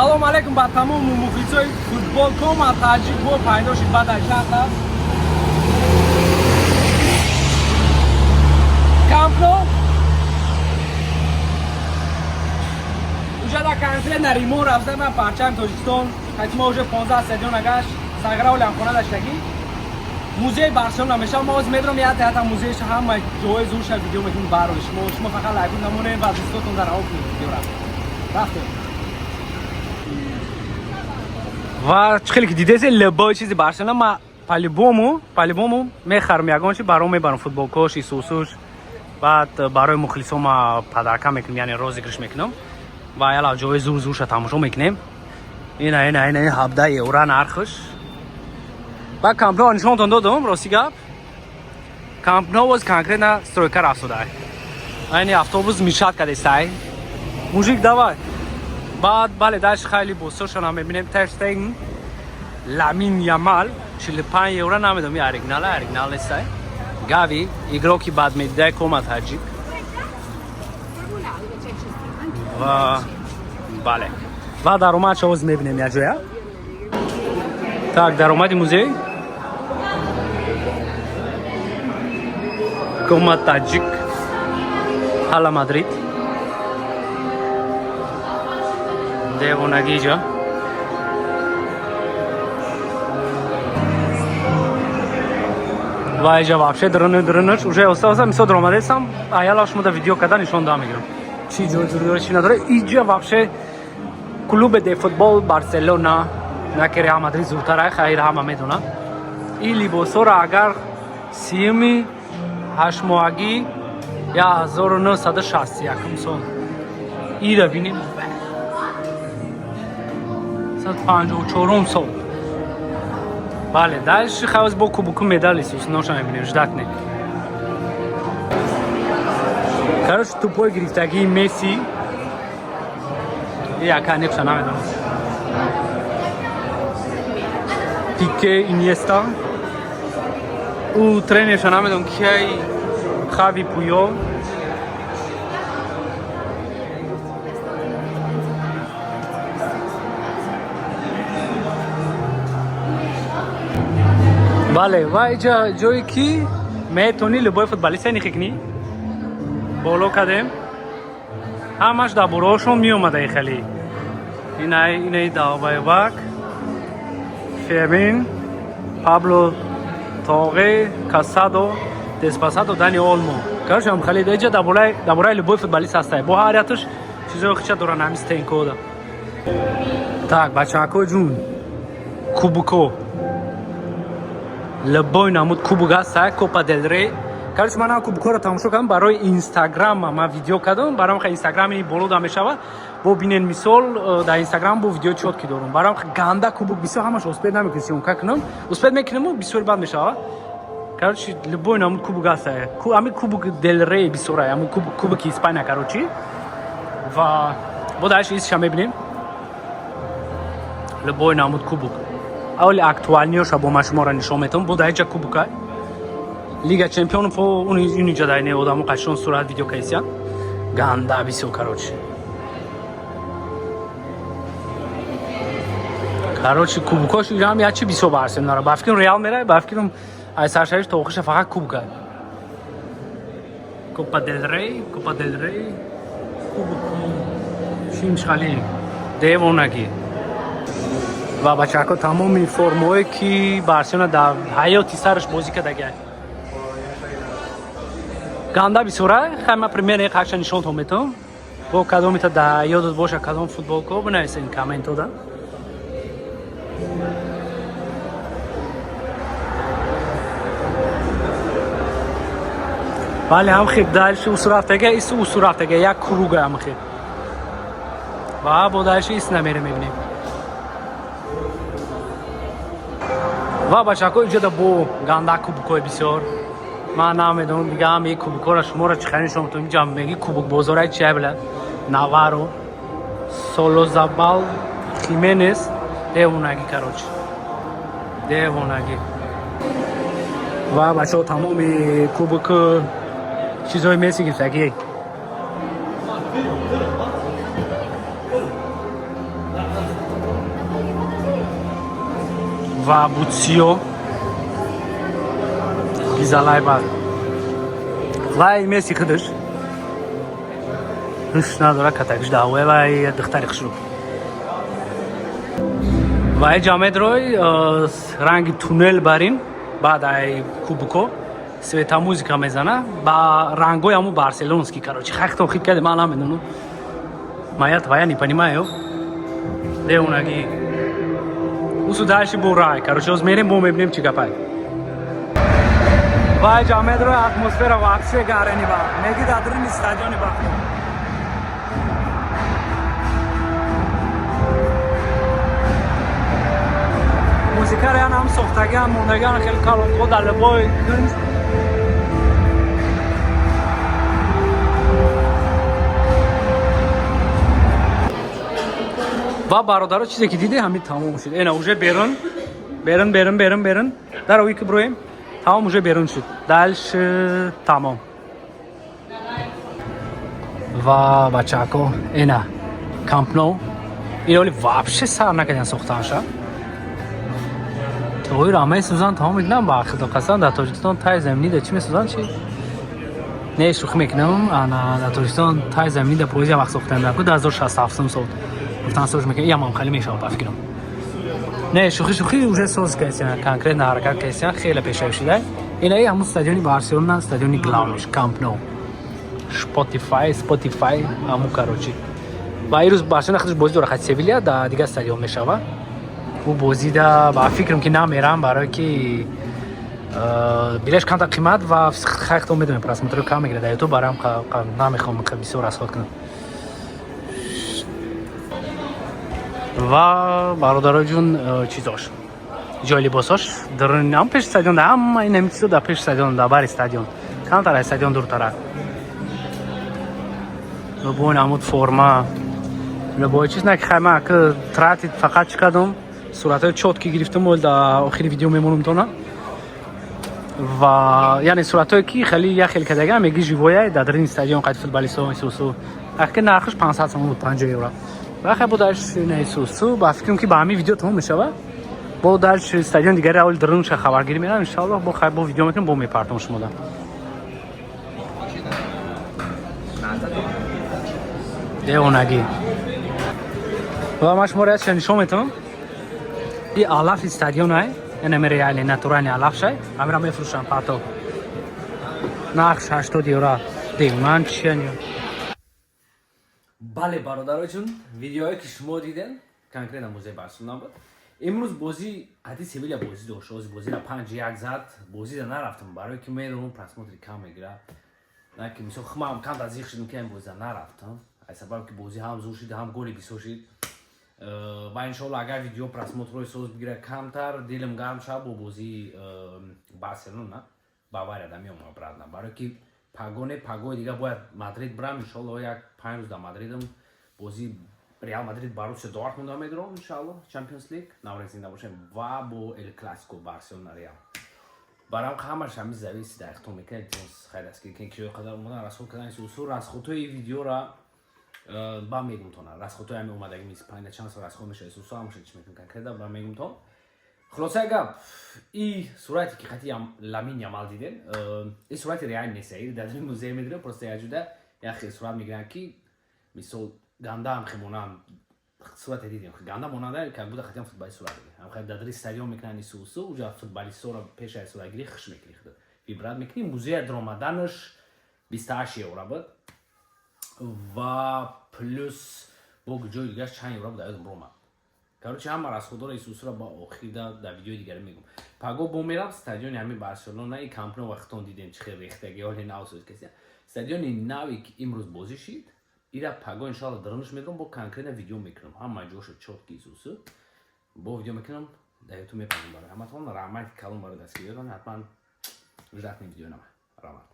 Салом алейкум ба тамому мухлисои футбол. Кома Таҷик бо пайдо шуд баъд аз чанд ҳафт. Камп Ну уже да конкретно римон рафта, ман парчами Тоҷикистон ҳати мо уже 15 стадиона гашт, саграолям хона даштагӣ. Музеи Барселона мешавам. Мо ҳозир медорам ята ята музеиша, ҳама ҷои зурша видео мекунем барои шумо. Шумо фақат лайк намонед ва дӯстотон дар ҳаво кунед видеора. Рафтем. Ва чӣ хеле ки дидесе, любой чизи Барселона ма по-любому мехарам, ягон чи баром мебарам, футболкош, исусуш. Баъд барои мухлисо ма подарка мекунем, яъне розыгрыш мекунам. Ва яла ҷои зур зурша тамошо мекунем. Ина, ина, ина, 17 евро нархш. Ба Камп Ну нишонтон додум, рости гап. Камп Ну боз конкретно стройка рафтодай. Айни автобус мешать кадестай. Мужик, давай. Баъд бале, дальше хеле босошона мебинем. Тер Штеген, Ламин Ямал 45 евро, намедонам, и оригинал, оригинал нестай. Гави, игроки бад медидай кома таҷик. Ва бале. Ва даромад шавоз мебинем як ҷоя. Так, даромади музей. Кома Таҷик. Ҳала Мадрид. Девонагиҷа. Ва иҷа вообще дрыны дрыныш уже оста оста мисол даромадесам, аяла шумо да видео карда нишон да мегирам. Чӣ ҷой зур дора, чӣ надора. Иҷа вообще клубе де футбол Барселона, на ки Реал Мадрид зуртара, хайр, ҳама медона. Ин либосҳоро агар сиюми ҳаштмоҳагӣ 1961 сол ира бинем, 154 сол. Бале, дальше хавз бо кубоку, медали сусноша мебинем, ждать не. Короче, тупой гирифтагии Месси яка непша, намедонам. Пике, Иньеста, ӯ тренерша намедонам кияй, Хави Пуйо. Бале, ва иҷа ҷое ки метавонӣ любой футболиста нихӣ кунӣ. Боло кардем, ҳамаш дар бороҳошон меомада хеле. Инай, инаи давбайбак, Фермин, Пабло Торе, Касадо, Деспасадо, Дани Олмо. Короче, ам хеле иҷа дар бораи любой футболист ҳастай, бо ҳар яташ чизои хича доран ҳами стенкода. Так, бачаҳако ҷун, кубуко, любой намуд кубок ҳаста, Копа дел Рей. Короче, ман кубокҳоро тамошо кардам барои Инстаграм, ман видео кардам барам, Инстаграми боло да мешавад, бо бинен, мисол, дар Инстаграм бо видео чёткий дорум барам. Ганда кубок бисёр, ҳамаш успеть намекунем, съёмка кунам, успеть мекунем, бисёр бад мешавад. Короче, любой намуд кубок ҳаста, ҳами кубок дел Рей бисёра, ҳами кубоки Испания, короче. Ва бо дальше исша мебинем, любой намуд кубок, аввали актуальный ёша бо ман шуморо нишон метавам. Бо дар иҷа кубока Лига чемпионов, униҷа дар не одамо қашон сурат видео кайсиян, ганда бисёр. Короче, кубокош ирам ячи бисёр Барселонара, ба фикрам, Реал мерай, ба фикрам, ай саршавиш то охиша фақат кубока. Копа дел Рей, Копа дел Рей, кубок чимшхали, девонагӣ. Ва бачаҳако, тамоми формаҳое ки Барселона дар ҳаёти сараш бозӣ кардагиай, ганда бисёра. Хай, ман примерно қакша нишонтон метавам. Бо кадомита дар ёдот боша, кадом футболко, бинависен комментода. Бале, ҳам хеб дальше усу рафтага, ису усу рафтага, як круга ҳам хеб. Ва бо дальше ис намере, мебинем. Ва бачаҳако, иҷода бо ганда кубокҳои бисёр. Ман намедонам, дига ҳам кубокҳоро шуморо чӣ хеле нишон метавонам. Инҷа меги кубок бозорай чия била, Наваро, Солозабал, Хименес, девонагӣ, короче, девонагӣ. Ва бачаҳо, тамоми кубок, чизҳои Месси гирифтагӣ. Ва бутсиё гизалай ба лай Месси худаш ҳуш надора, катакш даве ва духтари хушрӯ. Ва иҷа медрой, ранги туннел барин, баъд ай кубко светомузыка мезана ба рангои ҳаму барселонский. Короче, хахтон хит каде, ман намедонам, моя твоя не понимаю. Девонаги усу дальше бо рай. Короче, оз мерем, бо мебинем, чӣ гапай. Ва иҷа медрой, атмосфера вообще гарени ба меги дар дуруни стадиони бахмо. Музикаро ян ҳам сохтагиан, мондагиан, хеле калонко дар либои кунҷ. Ва бародаро, чизе ки диде, ҳамин тамом шуд. Эна уже берун, берун, берун, берун, берун дар ои ки броем, тамом, уже берун шуд, дальше тамом. Ва бачако, эна Камп Ноу. Ин оли вообще сар накардан сохтанша. Тоира месӯзанд, тамом мекунам. Ба худо қасам, дар Тоҷикистон тай заминида чӣ месӯзанд? Чи не, шӯхӣ мекунам. Ана дар Тоҷикистон тай заминида поезия вақт сохтан ку 2067 сол гуфтан соз мекунам, иам хеле мешавад, ба фикрам. Не, шӯхӣ, шӯхӣ, уже соз кардиян, конкретно ҳаракат кардиян, хеле пешравӣ шуда. Инаи ҳамун стадиони Барселона, стадиони главный ш Камп Ноу. Spotify, Spotify ҳамун, короче. Ва ирӯз Барселона худаш бозӣ дорад хати Севилия, дар дигар стадион мешава ӯ бозида. Ба фикрам, ки намерам, барое ки билеш камтар қимат ва хайхто медонем, просмотр кам мегирад дар Ютуб, барам намехоҳам бисёр расход кунам. Ва бародарои ҷун, чизош, ҷои либосош ам пеши стадион, ҳама ин ҳами чизо дар пеши стадион, дар бари стадион, камтар аз стадион дуртарак. Любой намуд форма, любой чиз. На ки хай, ман ки тратить, фақат чӣ кардам? Суратҳои чёткий гирифтам, ол дар охири видео мемонам тона. Ва яъне суратҳое ки хеле як хел кардага, меги живой дар дарини стадион қайд футболистҳо исусу. Аки нархаш 500 сомон буд, 50 евро. Ва хай, бо дальше исусу, ба фикрам, ки ба ҳамин видео тамом мешава. Бо дальше стадион дигари аввал дарунша хабаргирӣ мерам, иншоаллоҳ. Бо хай, бо видео мекунем, бо мепартам шумода. Девонагӣ. Ва ман шуморо якчиз нишон метавам. И алафи стадион ай, инами реальный, натуральный алафшай, ҳамира мефурӯшам пато. Нархш 80 евро. Девонан чиян. Бале, бародароҷун, видеое ки шумо диден, конкретно музеи Барселона буд. Имрӯз бозӣ қати Севилия бозӣ дошт. Ози бозиро 5-1 зад. Бозида нарафтам, барое ки медонам, просмотр и кам мегирад. На ки мисол хмам камтар зиқ шудам, ки ин бозида нарафтам, аз сабаб ки бозӣ ҳам зур шид, ҳам голи бисёр шид. Ва иншоалло, агар видео просмотр ҳои соз бигирад, камтар дилам гарм шавад, бо бозии Барселона, Бавария да меомам обратно, барое ки пагоне пагои дига бояд Мадрид бирам, иншоалло. Як 5 рӯз дар Мадридам, бозии Реал Мадрид, Боруссия Дортмунда медурам, иншоалло, Чемпионс Лиг наврез зинда бошем ва бо Эл Классико Барселона Реал. Барам ҳамаш ҳами зависит дар ихтом мекунад. Хайр аст, ки ки қадар омадан, расход кардан, усул расход ҳои видеора ба мегум тона, расход ҳои ҳами омадаги мис пайна чанд сол расход мешавад, усул ҳамаша чӣ мекунам, конкретно ба мегум тон. Хулосаи гап, и сурате ки қати Ламин Ямал диден, и сурати реал нест. И дар музей медирем, просто як ҷуда як хел сурат мегиранд, ки мисол гандаам хемонам сурате дидем, ганда монанда, как будто хотям футболист сурат бигирам. Ҳам дар дари стадион мекунанд исусу, уҷа футболистҳоро пеш аз суратгирӣ хуш мекунӣ, худат вибрат мекунӣ. Музея даромаданаш 28 евро буд ва плюс бо ҷои дигараш чанд евро буд, ёдам ромад. Короче, ҳама расход ҳоро исусуро ба охирда дар видеои дигаре мегум. Паго бо мерам стадиони ҳамин Барселона и Камп Ноу. Вақтон дидем, чӣ хел рехтаги, ҳоли нав соз касия. Стадиони нави ки имрӯз бозӣ шид, ира паго иншоалло дарунаш медорам, бо конкретно видео мекунам, ҳама ҷошо чёткий исусу бо видео мекунам, дар Ютуб мепазам. Барои ҳаматон раҳмати калон барои дастгириётон. Ҳатман ждать видео нама. Раҳмат.